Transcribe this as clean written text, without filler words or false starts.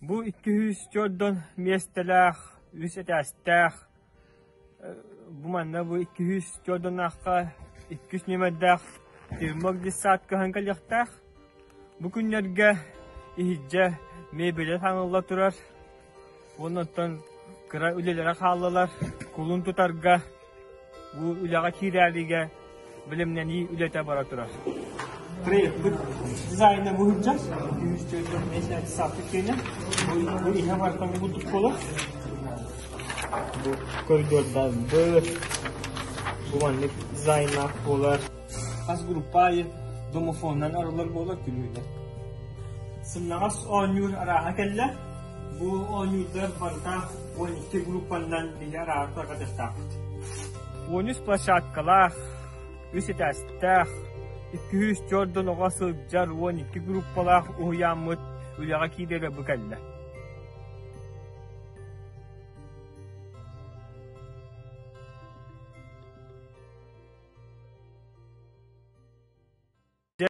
Бу 204 миэстэлээх, үс этээстээх, бу манна бу 204-наахха иккис нүөмэрдээх Теремок детсад көһөн кэлиэхтээх. Бу күннэргэ иһирдьэ мебелэ таҥылла турар. Уонна оттон кыра үлэлэрэ хааллылар. Кулун тутарга бу үлэҕэ киирээригэ бэлэмнэнии үлэтэ бара турар. Проекпыт дизайна бу сылдьар. 245 киэнэ. Бу иһэ барытын курдук буолар. Бу коридордарбыт, бу маннык дизайнаах буолар. Хас группа аайы домофонунан арыллар буолар күлүүлэр. Сымнаҕас оонньуур арааһа кэллэ. Бу оонньуурдар барыта 12 группаннан биһи арааһы тарҕатыахтаахпыт. 13 площадкалаах, үс этээстээх, 204 оҕо сылдьар 12 группалаах уһуйааммыт үлэҕэ киирэрэ бу кэллэ.